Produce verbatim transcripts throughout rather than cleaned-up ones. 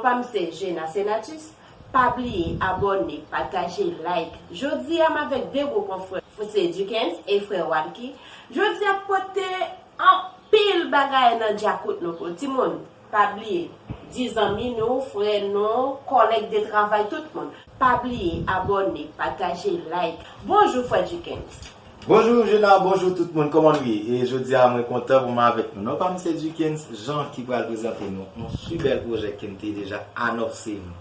Pa m se Gena Senatus. Pa bliye abòne, pataje, like. Jodi a m avèk de gwo konfrè, se Duckens e frè Walky. Jodi a pote anpil bagay nan djakout nou pou timoun. Pa bliye di zanmi nou, frè nou, kòlèg de travay, tout moun. Pa bliye abòne, pataje, like. Bonjou frè Duckens. Bonjou Gena, bonjou tout moun, kòman nou ye? E jodi a mwen kontan pou mwen avèk nou. Non pa m se Duckens Jean ki pral prezante nou yon si bèl pwojè ke m te deja anonse nou.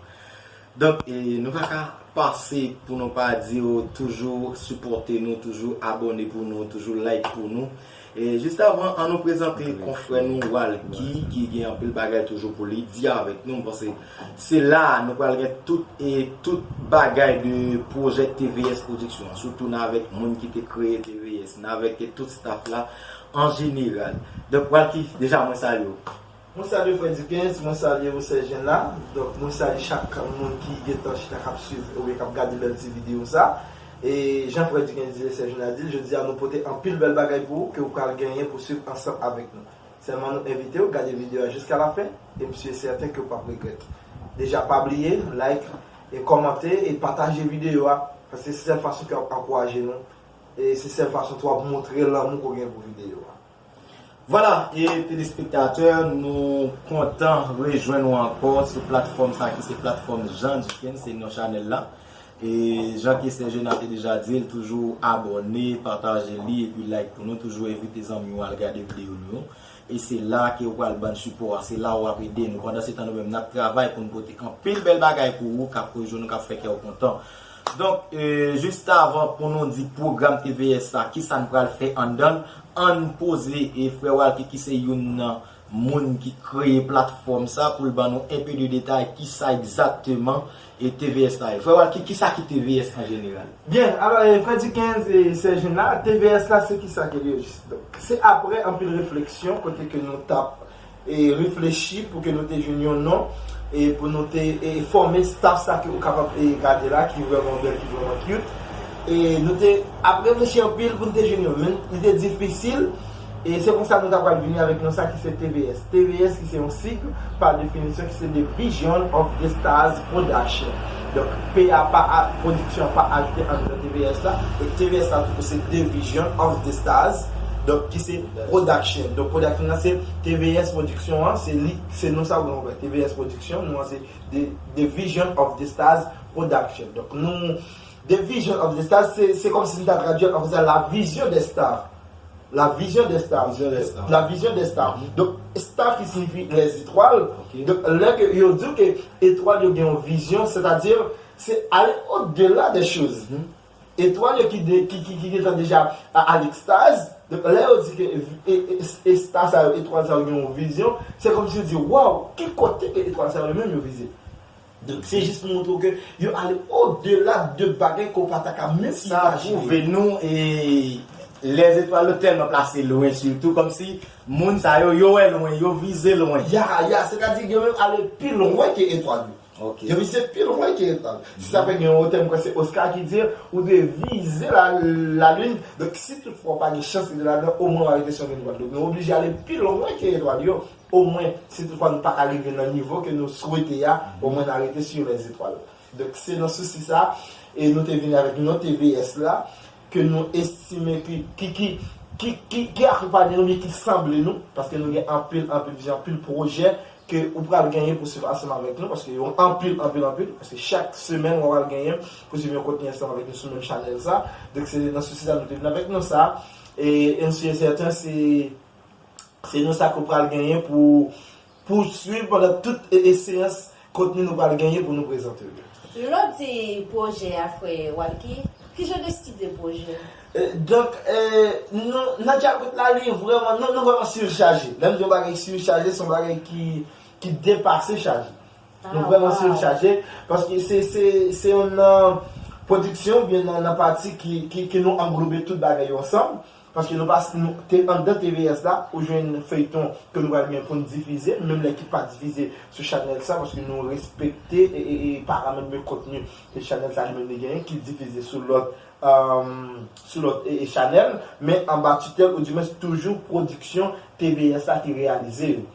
Donk, e, nou pa ka pase pou nou pa di w toujou sipòte nou, toujou abòne pou nou, toujou like pou nou. E jis avan, an nou prezante konfrè nou Walky ki gen anpil bagay toujou pou li di avèk nou. M panse se la nou pral gen tout e tout bagay de pwojè T V S Production an, sitou nan avèk moun ki te kreye T V S, nan avèk tout staff la an jeneral. Donk Walky, deja mwen salye w. Mwen salye frè Duckens, mwen salye ou sè Gena. Donk mwen salye chak moun ki gentan chita k ap swiv oubyen k ap gade bèl ti videyo sa. E jan frè Duckens di l e sè Gena di l, jodi a nou pote anpil bèl bagay pou ou ke ou pral genyen pou swiv ansanm avèk nou. Sèlman nou envite w gade videyo a jiska lafen e m si e sèten ke w p ap regrèt. Deja pa bliye like e kòmante e pataje videyo a paske se sèl fason ke w ap ankouraje nou e se sèl fason tou w ap montre lanmou ke w gen pou videyo a. Vwala, e telespektatè, nou kontan rejwenn ou ankò sou platfòm sa ki se platfòm Jean Duckens, se non chanèl la. E jan ke sè Gena te deja di l, toujou abòne, pataje li epi like pou nou, toujou envite zanmi w al gade videyo nou yo. E se la ke w pral ban n sipò a, se la w ap ede nou. Pandan se tan nou menm n ap travay pou n pote anpil bèl bagay pou ou k ap rejwenn ou, k ap fè kè w kontan. Donk, e, jis avan pou nou di pwogram T V S la, kisa n pral fè anndan l, ann poze e frè Walky ki se youn nan moun ki kreye platfòm sa pou l ban nou enpe de detay kisa egzakteman e T V S la ye. Frè Walky, kisa ki T V S an jeneral? Byen, alò e, frè Duckens e sè Gena, T V S la se kisa ke l ye jis? Donk, se aprè anpil refleksyon kote ke nou t ap e reflechi pou ke nou te jwenn yon non e pou nou te e fòme staff sa ke ou kapab e gade la ki vrèman bèl, ki vrèman cute. E nou te ap reflechi anpil pou nou te jwenn yon, men li te difisil. E se konsa nou ta pral vini avèk non sa ki se T V S. T V S ki se yon sig pa definisyon ki se The Vision of the Stars Production. Donk P a pa a, pwodiksyon an pa ajoute anndan T V S la. Donk T V S la tou se The Vision of the Stars. Donk ki se production. Donk production nan se T V S production an, se li, se non sa ou gen wè. T V S production, non an se The, The Vision of the Stars Production. Donk nou, The Vision of the Stars, se, se kòmsi nou ta tradui an fransè la vision des stars. La vision des stars. Vision des stars. La vision des stars. Donk star ki siyifi les étoiles. Donk lè ke yo di w ke etwal yo gen yon vizyon, sètadi se ale au-delà des choses. Etwal yo ki de, ki, ki, ki gentan deja a, a l'extase. Donk lè yo di ke e, e, e, star sa yo, etwal sa yo gen yon vizyon, se kòmsi yo di, waw, ki kote ke etwal sa yo menm yo vize? Donk se jis pou montre w ke yo ale au-delà de bagay ke w pa ta ka menm imajine. Sa pwouve nou e lèzetwal yo tèlman plase lwen sitou kòmsi moun sa yo, yo wè lwen, yo vize lwen. Ya, ya, sètadi yo menm ale pi lwen ke etwal yo. Yo vize pi lwen ke etwal. Se sa fè gen yon otè, m kwè se Oscar ki di, ou dwe vize la, lalin. Donk si toutfwa w pa gen chans rive ladan, omwen w a rete sou yon etwal. Donk nou oblije ale pi lwen ke etwal yo. Omwen, si toutfwa nou pa ka rive nan nivo ke nou swete a, omwen n a rete sou lèzetwal. Donk se nan sousi sa e nou te vini avèk non T V S la, ke nou estime ki, ki, ki, ki, ki, ki akonpanye nou, men ki sanble nou, paske nou gen anpil, anpil vizyon, anpil pwojè ke ou pral genyen pou swiv ansanm avèk nou, paske yo anpil, anpil, anpil, paske chak semèn w a pral genyen pou swiv yon kontni ansanm avèk nou sou menm chanèl sa. Donk se nan sousi sa nou te vin avèk non sa. E, e m si e sèten, se, se non sa ke w pral genyen pou, pou swiv pandan tout e, e seyans kontni nou pral genyen pou nou prezante w yo. Lè w di pwojè a, frè Walky, ki jan de stil de pwojè? E, donk, e, nou, nan djakout la, li vrèman, nou, nou vrèman sirchaje. Lè m di yon bagay sirchaje, se yon bagay ki, ki depase chaje. Nou vrèman sirchaje, paske se, se, se yon nan pwodiksyon oubyen nan, nan pati ki, ki, ki nou anglobe tout bagay yo ansanm. Paske nou pa, nou te anndan T V S la, ou jwenn feyton ke nou pral gen pou n difize, menm lè ki pa difize sou chanèl sa, paske nou respekte e, e, e paramèt de kontni ke chanèl sa li menm li genyen, ki difize sou lòt, um, sou lòt e, e chanèl, men anba titèl, oudimwens toujou pwodiksyon T V S la ki reyalize yo.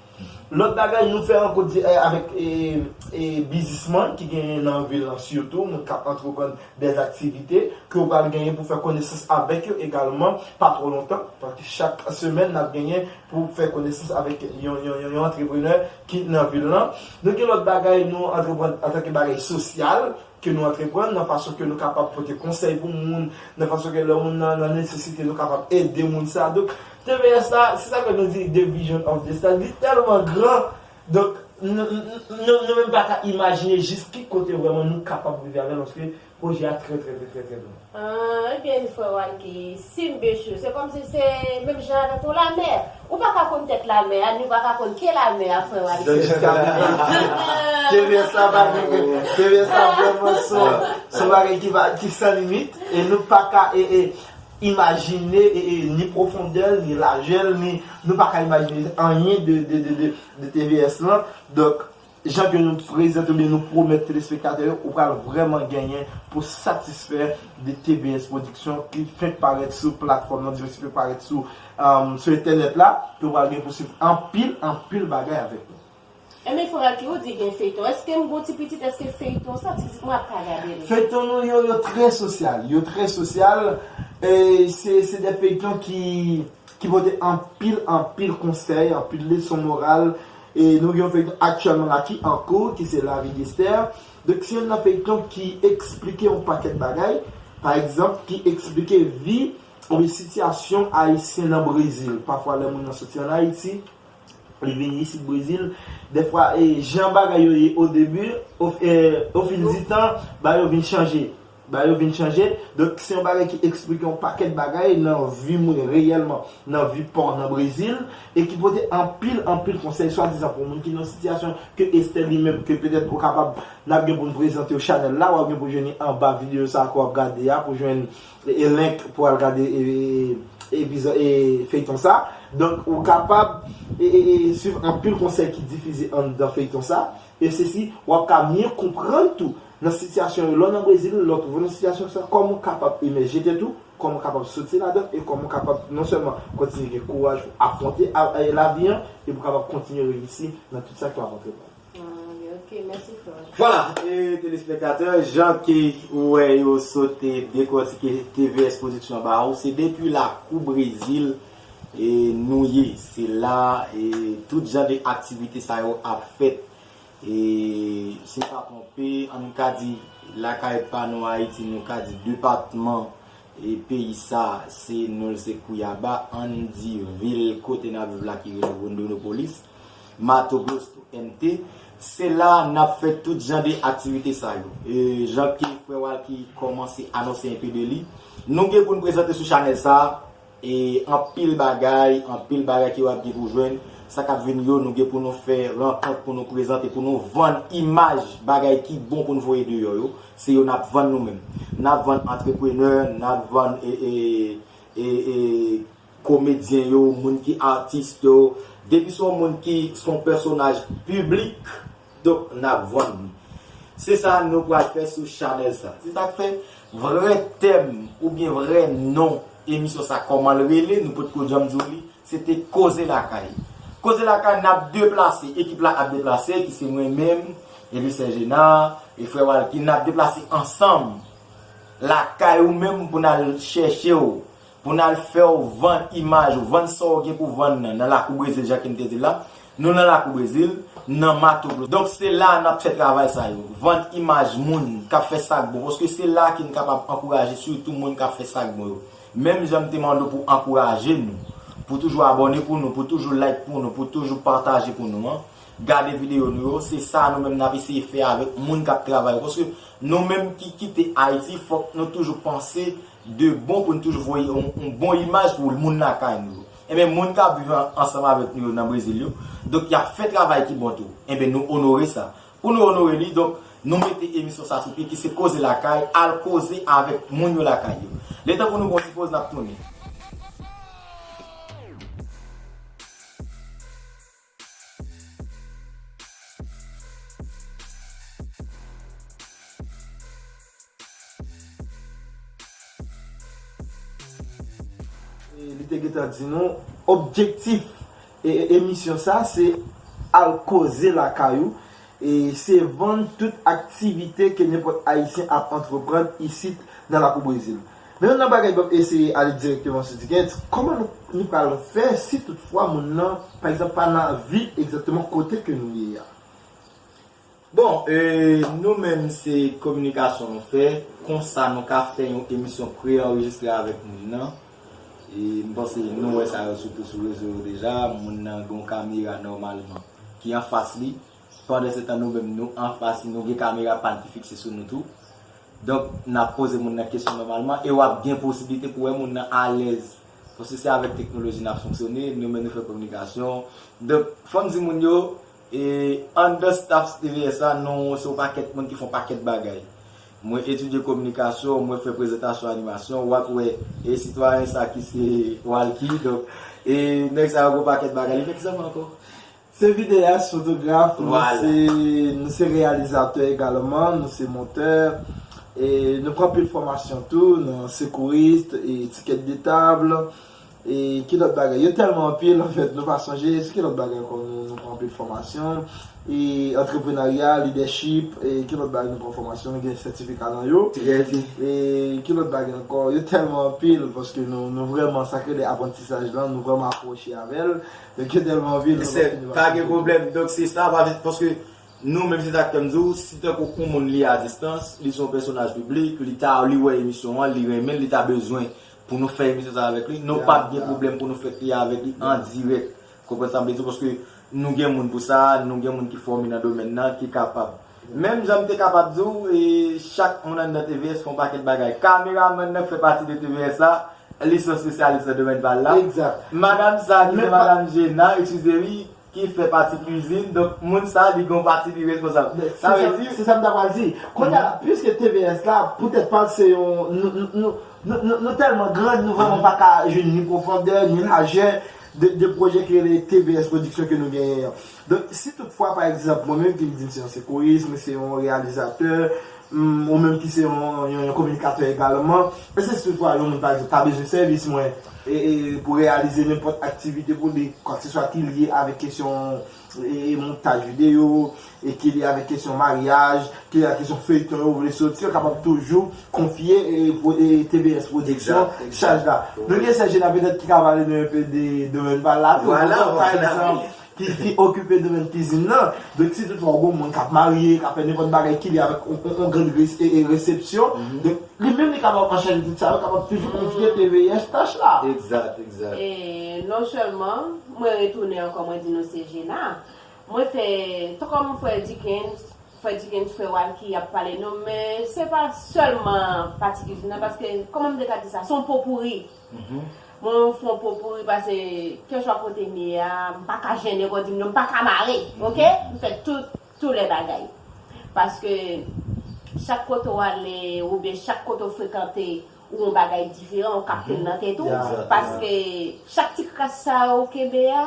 Lòt bagay, nou fè rankont di- eh, avèk eh, eh, biznismann ki genyen nan vil lan, sitou moun k ap antreprann dèzaktivite, ke w pral genyen pou fè konesans avèk yo egalman, pa twò lontan, paske chak semèn n ap genyen pou fè konesans avèk yon, yon, yon, yon antreprenè ki nan vil lan. Nou gen lòt bagay, nou antreprann antanke bagay sosyal, ke nou antreprann, nan fason ke nou kapab pote konsèy pou moun, nan fason ke lè moun nan, nan nesesite, nou kapab ede moun sa. Donk, T V S la, se sa ke nou di The Vision of the Star, li tèlman gran. Donk, nou, nou, nou, nou menm pa ka imajine jis ki kote vrèman nou kapab rive avè l, paske pwojè a trè, trè, trè, trè, trè gran. Ah, ebyen, frè Walky, si m bechwe, se kòmsi se menm jan avèk yon lamè. Ou pa ka konn tèt lamè a, ni ou pa ka konn pye lamè a, frè Walky. T V S la pa gen, T V S la vrèman se yon, se yon bagay ki pa, ki san limit, e nou pa ka, e, e, imajine, e, e, ni pwofondè l, ni lajè l, ni, nou pa ka imajine anyen de, de, de, de, de T V S lan. Donk, jan ke nou prezante oubyen nou pwomèt telespektatè yo, ou pral vrèman genyen pou satisfè de T V S Production ki fenk parèt sou platfòm nan, di fenk parèt sou, um, sou entènèt la, ke ou pral gen pou swiv anpil, anpil bagay avèk nou. Enben, frè Walky, ou di gen feyton. Èske m gon ti pitit, èske feyton sa, ti pitit mwen ap ka gade l? Feyton nou yo, yo trè sosyal. Yo trè sosyal. E se, se de feyton ki, ki pote anpil, anpil konsèy, anpil leson moral. E nou gen yon feyton aktyèlman la ki an kou, ki se La Vie d'Esther. Donk, se youn nan feyton ki eksplike yon pakèt bagay. Pa egzanp, ki eksplike vi oubyen sitiyasyon ayisyen nan Brezil. Pafwa, lè moun nan soti ann Ayiti, li vini isit Brezil. Dèfwa, e, jan bagay yo ye o debi, o, e, o fil di tan, bagay yo vin chanje. Bagay yo vin chanje. Donk, se yon bagay ki eksplike yon pakèt bagay nan vi moun reyèlman, nan vi pa w nan Brezil, e ki pote anpil, anpil konsèy, swadizan pou moun ki nan sitiyasyon ke Esther li menm, ke petèt ou kapab, n ap gen pou n prezante w chanèl la, w ap gen pou jwenn li anba videyo sa a ke w ap gade a, pou jwenn e, e link pou al gade, e, e, epizò-, e, feyton sa. Donk, ou kapab, e, e, e, swiv anpil konsèy ki difize anndan feyton sa. E sesi, w ap ka mye konprann tou, nan sitiyasyon yo, lè w nan Brezil, lè w twouve w nan sitiyasyon sa, kòman w kapab emèje tèt ou, kòman w kapab soti ladan, e kòman w kapab non sèlman kontinye gen kouraj pou afwonte a, e, lavi an, e pou w kapab kontinye reyisi nan tout sa ke w ap antreprann. Ah, ok, mèsi, frè. Vwala, e, telespektatè, jan ke ou wè yo sote dekòtike T V S Production ba ou, se depi lakou Brezil, e, nou ye. Se la, e, tout jan de aktivite sa yo ap fèt. E, si m pa twonpe, an nou ka di, lakay pa nou Ayiti, nou ka di depatman e peyi sa, se non l se Kouyaba, ann di vil kote n ap viv la ki rele Rondonópolis, Mato Grosso, M T. Se la n ap fè tout jan de aktivite sa yo. E jan ke frè Walky kòmanse anonse enpe de li, nou gen pou n prezante sou chanèl sa, e anpil bagay, anpil bagay ke w ap gen pou jwenn. Sa k ap vin yo, nou gen pou nou fè rankont, pou nou prezante, pou nou vann imaj bagay ki bon pou n voye deyò yo. Se yo n ap vann nou menm. N ap vann antreprenè, n ap vann, e, e, e, e, komedyen yo, moun ki atis yo. Depi se yon moun ki se yon pèsonaj piblik, donk n ap vann li. Se sa nou pral fè sou chanèl sa. Se sa k fè vrè tèm oubyen vrè non emisyon sa, kòman l rele, nou potko janm di w li. Se te Koze Lakay. Koze Lakay, n ap deplase, ekip la ap deplase, ki se mwen menm, epi Sè Jena, e frè Walky, n ap deplase ansanm lakay ou menm pou n al chèche w, pou n al fè w vann imaj ou, vann sa w gen pou vann nan, nan lakou Brezil, jan ke m te di l la. Nou nan lakou Brezil, nan Mato Grosso. Donk, se la n ap fè travay sa yo. Vann imaj moun k ap fè sa k bon, paske se la ke n kapab ankouraje sitou moun k ap fè sa k bon yo. Menm jan m te mande w pou ankouraje nou, pou toujou abòne pou nou, pou toujou like pou nou, pou toujou pataje pou nou an, gade videyo nou yo, se sa nou menm n ap eseye fè avèk moun k ap travay yo. Paske nou menm ki kite Ayiti, fòk nou toujou panse de bon pou n toujou voye yon, yon bon imaj pou moun lakay nou yo. Enben, moun k ap viv an-, ansanm avèk nou yo nan Brezil yo, donk y ap fè travay ki bon tou. Enben, nou onore sa. Pou nou onore li, donk, nou mete emisyon sa sou pye ki se Koze Lakay, al koze avèk moun yo lakay yo. Letan pou nou pran ti poz, n ap tounen. E li te gentan di nou, objektif e, e, emisyon sa, se al koze lakay ou, e se vann tout aktivite ke nenpòt Ayisyen ap antreprann isit nan lakou Brezil. Men youn nan bagay m ap eseye ale dirèkteman sou Dickens, kòman nou, nou pral fè si toutfwa moun nan, pa egzanp, pa nan vil egzakteman kote ke nou ye a? Bon, e, nou menm se kominikasyon nou fè, konsa nou ka fè yon emisyon pre-anrejistre avèk moun nan. E m panse nou wè sa yo sitou sou rezo yo deja, moun nan gen yon kamera nòmalman ki anfas li. Pandansetan nou menm nou anfas li, nou gen kamera pa n ki fikse sou nou tou. Donk, n ap poze moun nan kesyon nòmalman e w ap gen posiblite pou wè moun nan alèz. Paske se avèk teknoloji n ap fonksyone, nou menm nou fè kominikasyon. Donk, fò m di moun yo, e anndan staff T V S la, nou se yon pakèt moun ki fè yon pakèt bagay. Mwen etidye kominikasyon, mwen fè prezantasyon animasyon, w ap wè e sitwayen sa ki se Walky, donk, e nèg sa yo gen yon pakèt bagay. Li fè ki sa ankò? Se videyas, fotograf, nou se, nou se reyalizatè egalman, nou se montè, e nou pran anpil fòmasyon tou, nan sekouris, e etikèt de tab, e ki lòt bagay? Yo tèlman anpil, anfèt, nou pa sonje, se ki lòt bagay ankò nou, nou pran anpil fòmasyon, e antreprenarya, lidèchip, e ki lòt bagay nou pran fòmasyon, nou gen sètifika nan yo. E ki lòt bagay ankò? Yo tèlman anpil, paske nou, nou vrèman, sa k rele aprantisaj lan, nou vrèman akwoche avè l. Donk yo tèlman anpil, nou pa fini. Pa gen pwoblèm. Donk se sa, pa vit, paske nou menm se sa k fè m di w, si tankou yon moun li a distans, li se yon pèsonaj piblik, li ta, li wè emisyon an, li renmen l, li ta bezwen pou nou fè emisyon sa avèk li, nou p ap gen pwoblèm pou nou fè li avèk li an dirèk. Konprann sa m vle di w? Paske nou gen moun pou sa, nou gen moun ki fòme nan domèn nan, ki kapab. Menm jan m te kapab di w, e chak moun anndan T V S fè yon pakèt bagay. Kameramann nan k fè pati de T V S la, li se yon espesyalis nan domèn pa l la. Madanm sa ki se madanm Jena, eskize wi, ki fè pati kwizin, donk moun sa li gen yon pati li responsab. Sa vle di. Se sa m ta pral di. Kounye a la, piske T V S la, poutèt pa l se yon, nou, nou, nou, nou, nou, nou tèlman grann, nou vrèman pa ka jwenn ni pwofondè, ni lajè de, de pwojè ki rele T V S Pwodiksyon ke nou genyen an. Donk, si toutfwa, pa egzanp, mwen menm ki m di m se yon sekouris, mwen se yon reyalizatè, m, ou menm ki se yon, yon, yon kominikatè egalman, èske si toutfwa yon moun, pa egzanp, ta bezwen sèvis mwen e, e, pou reyalize nenpòt aktivite pou li, kwakseswa ki lye avèk kesyon e, e, montaj videyo, e ki lye avèk kesyon maryaj, ki lye avèk kesyon feyton yo, ou vle soti, yo kapab toujou konfye e, pwo- e, T V S Pwodiksyon chaj la. Nou gen sè Jena petèt ki ka pale nou enpe de domèn pa l la tou. Vwala, vwala. Pa egzanp, ki, ki okipe domèn kwizin nan. Donk, si toutfwa ou gen yon moun k ap marye, k ap fè nenpòt bagay ki lye avèk yon, yon, yon grenn res- e, e, resepsyon, donk, li menm li kapab anchaje tout sa, yo kapab toujou konfye T V S tach la. Egzat, egzat. E non sèlman, mwen retounen ankò, mwen di nou se Jena. Mwen fè, tou kòm frè Dickens, frè Dickens, frè Walky ap pale nou, men se pa sèlman pati kwizin nan, paske, kòman m te ka di sa, se yon popouri. Mwen fè yon popouri, paske kèlkeswa kote m ye a, m pa ka jennen, kon di m non, m pa ka mare, oke? M fè tout, tout lè bagay. Paske chak kote w ale, oubyen chak kote w frekante, ou yon bagay diferan, ou kapte l nan tèt ou. Paske chak ti kras sa yo ou kenbe a,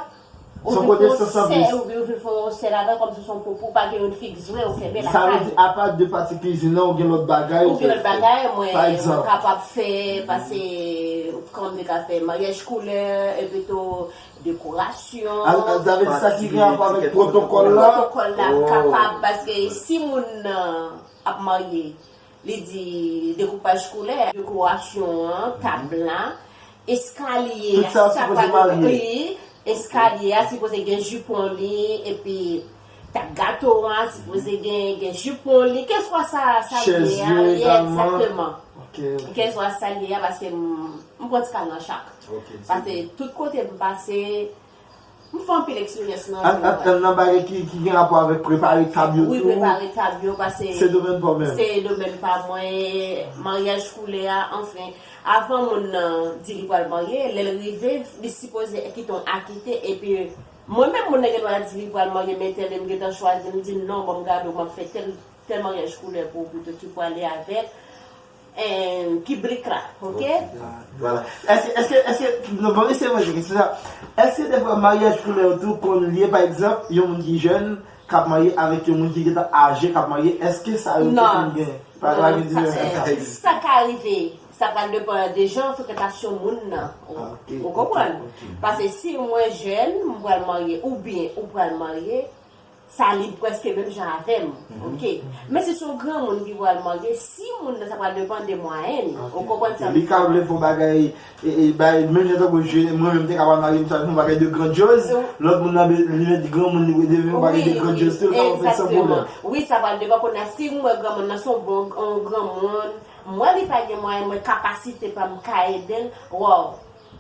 ou vin fè yon sè, oubyen ou vin fè yon sè ladan, kòmsi se yon popo, ou pa gen youn fiks vre, ou kenbe lakay ou. Sa vle di, apa de pati kwizin nan, ou gen lòt bagay ou vle fè? Ou gen lòt bagay, mwen, mwen kapab fè, pase, kòman m te ka fè, maryaj koulè, epi tou, dekorasyon. Sa vle di sa ki gen rapò avèk pwotokòl la? Pwotokòl la, m kapab, paske si moun nan ap marye, li di dekoupaj koulè, dekorasyon an, tab la, eskalye a, sa pa dwe, eskalye a sipoze gen jipon li, epi tab gato a sipoze gen, gen jipon li, kèlkeswa sa, sa l ye a, egzakteman. Kèlkeswa sa l ye a, paske m, m pran ti kal nan chak. Paske tout kote m pase, M fè anpil eksperyans nan vi mwen. Nan bagay ki, ki gen rapò avèk prepare tab yo tou? Wi, prepare tab yo, paske se domèn pa w menm. Se domèn pa mwen, maryaj koulè a, anfen. Avan moun nan di li pral marye, lè l rive, li sipoze kite yon akite, epi mwen menm, moun nan gen dwa di li pral marye, men tèl, m gentan chwazi, m di non, ban m gade w, m ap fè tèl, tèl maryaj koulè pou ou, pito ki prale avèk. Kiblik la, oke? Vwala. Èske, èske, èske, non, ban m eseye poze kesyon sa. Èske defwa maryaj koulè yo tou konn lye, pa egzanp, yon moun ki jèn k ap marye avèk yon moun ki gentan aje k ap marye, èske sa yo tou konn gen? Pa gen diferans sa? Sa ka rive. Sa pral depann de jan frekantasyon moun nan. Ou konprann? Paske si mwen jèn, m pral marye, oubyen ou pral marye, Sa li prèske menm jan avè m, oke? Men si se yon granmoun ki pral marye, si moun nan, sa pral depann de mwayen li, ou konprann sa m di la? Li ka vle fè yon bagay, e, e, bay, menm jan tankou jwe, mwen menm te ka pral marye, m ta fè yon bagay de grandyoz, lòt moun nan, li menm granmoun, li vle fè yon bagay de grandyoz tou, li ka fè san pwoblèm. Wi, sa pral depann. Kounye a, si m wè granmoun nan se yon bon, yon granmoun, m wè li pa gen mwayen, mwen kapasite pa m ka ede l, waw,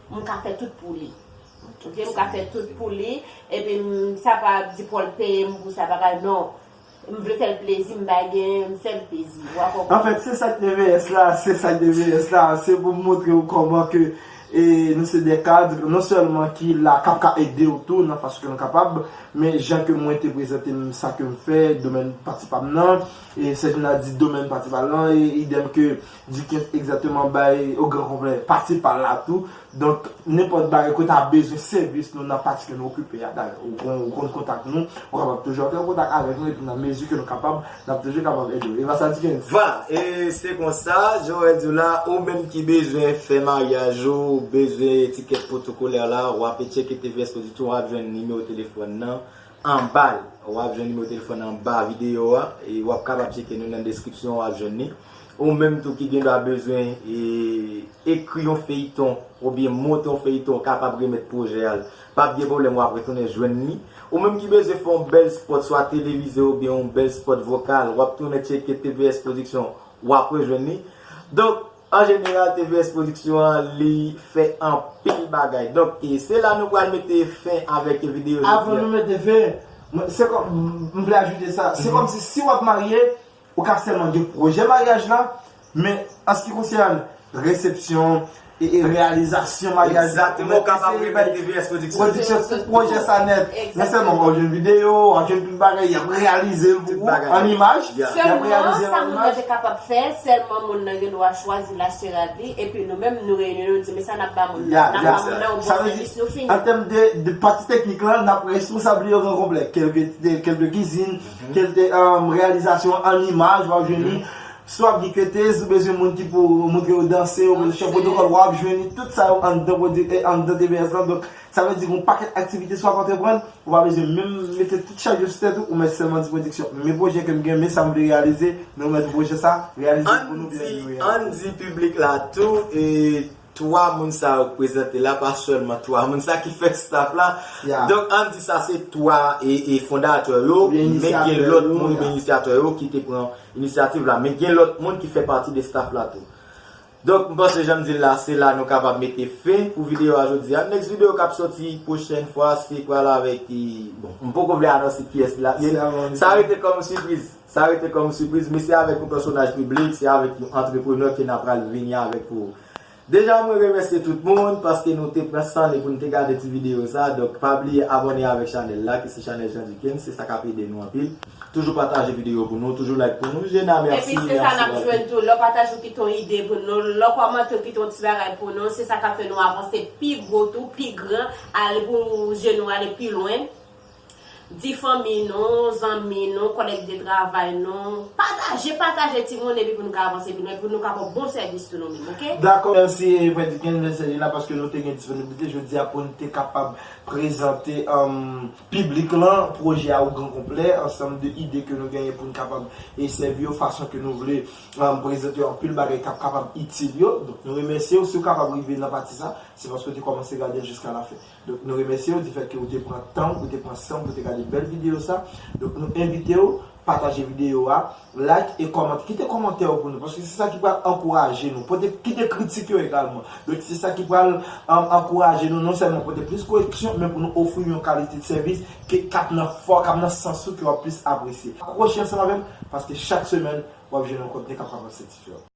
m ka fè tout pou li. Oke, m ka fè tout pou li, epi m, sa pa di pou l peye m pou sa bagay, non. M vle fè l plezi, m pa gen, m fè l plezi. W a konprann? Anfèt, se sa k T V S la, se sa k T V S la, se pou m montre w kòman ke, e, nou se de kad, non sèlman ki la, k ap ka ede w tou nan fason ke nou kapab, men jan ke mwen te prezante m, sa ke m fè, domèn pati pa m nan, e Sèjina di domèn pati pa l lan, e idèm ke Dikens egzakteman bay o gran konplè pati pa l la tou. Donk, nenpòt bagay ke w ta bezwen sèvis nou nan pati ke nou okipe a, dayè, ou konn, ou konn kontak nou, ou kapab toujou antre an kontak avèk nou, epi nan mezi ke nou kapab, n ap toujou kapab ede w. E pa sa, Dikens? Vwala, e se konsa, jan w di w la, ou menm ki bezwen fè maryaj ou, bezwen etikèt pwotokolè la, w ape tcheke T V S Production, w ap jwenn nimewo telefòn nan anba l. W ap jwenn nimewo telefòn nan anba videyo a, e w ap kapab tcheke nou nan deskripsyon, w ap jwenn li. Ou menm tou ki gen dwa bezwen, e, ekri yon feyton, oubyen monte yon feyton, kapab remèt pwojè a, l p ap gen pwoblèm, w ap retounen jwenn li. Ou menm ki bezwen fè yon bèl spòt, swa televize oubyen yon bèl spòt vokal, w ap tounen tcheke T V S Production, w ap rejwenn li. Donk, an jeneral, T V S Production an, li fè anpil bagay. Donk, e se la nou pral mete fen avèk videyo jodi a. Avan nou mete fen, mwen, se kòm, m vle ajoute sa, se kòmsi si w ap marye, ou ka sèlman gen pwojè maryaj la, men an se ki konsène resepsyon e, e reyalizasyon maryaj la, ou kapab remèt T V S Production. Production tout pwojè sa nèt. Men sèlman w ap jwenn videyo, w ap jwenn tout bagay, y ap reyalize l pou ou an imaj. Sèlman sa moun nan te kapab fè, sèlman moun nan gen dwa chwazi lachte rad li, epi nou menm nou reyini, nou di men sa n ap ba moun nan, n ap ba moun nan yon bon sèvis, nou fini. An tèm de, de pati teknik la, n ap responsab li o gran konplè. Kèlke, kèlke kizin, kèlke, um, reyalizasyon an imaj, w ap jwenn li. Si w ap gen ketez, ou bezwen moun ki pou montre yo danse, ou bezwen chèf pwotokòl, w ap jwenn li. Tout sa yo anndan pwodi-, eh, anndan T V S lan. Donk, sa vle di gen yon pakèt aktivite si w ap antreprann, ou pa bezwen menm mete tout chaj yo sou tèt ou, ou mèt sèlman di Production, men pwojè ke m gen, men sa m vle reyalize, men ou mèt pwojè sa, reyalize pou nou byen nou reyalize. Ann di piblik la tou, e twa moun sa yo k prezante la, pa sèlman twa moun sa ki fè staff la. Donk, ann di sa se twa e, e fondatè yo, men gen lòt moun, men inisyatè yo ki te pran inisyativ la, men gen lòt moun ki fè pati de staff la tou. Donk, m panse jan m di l la, se la nou kapab mete fen pou videyo a jodi a. Next videyo k ap sòti pwochèn fwa, se pral avèk, e, bon, m poko vle anonse kiyès li la. Sa rete kòm sipriz. Sa rete kòm sipriz, men se avèk yon pèsonaj piblik, se avèk yon antreprenè ke n ap pral vini avèk pou Deja, mwen remèsye tout moun paske nou te pran san nou pou nou te gade ti videyo sa. Donk, pa bliye abòne avèk chanèl la, ki se chanèl Jean Duquesne, se sa k ap ede nou anpil. Toujou pataje videyo pou nou, toujou like pou nou. Jena, mèsi, mèsi. Epi se sa n ap jwenn tou. Lè w pataje, w kite yon ide pou nou. Lè w kòmante, w kite yon ti bagay pou nou. Se sa k ap fè nou avanse pi gwo tou, pi gran, ale pou zye nou ale pi lwen. Di fanmi nou, zanmi nou, kòlèg de travay nou. Pataje, pataje timoun epi pou nou ka avanse pi lwen, pou nou ka ba w bon sèvis tou nou menm, oke? Dakò, mèsi, Frè Duquesne, mèsi Selina, paske nou te gen disponiblite jodi a pou nou te kapab prezante, um, piblik lan pwojè a o gran konplè, ansanm de ide ke nou genyen pou nou kapab e sèvi yo fason ke nou vle, um, prezante yo, anpil bagay k ap kapab itil yo. Donk, nou remèsye w si w kapab rive nan pati sa, se paske w te kòmanse gade l jiska lafen. Donk, nou remèsye w difèt ke w te pran tan w, w te pran san w pou w te gade bèl videyo sa. Donk, nou envite w pataje videyo a, like e kòmante. Kite kòmantè w pou nou, paske se sa ki pral ankouraje nou. Pote, kite kritik yo egalman. Donk, se sa ki pral, um, ankouraje nou non sèlman pote plis koreksyon, men pou nou ofri yon kalite de sèvis ke, k ap nan fò, k ap nan sans ou, ke w ap plis apresye. Akwoche ansanm avè m, paske chak semèn, w ap jwenn yon kontni k ap kapab sètifye w.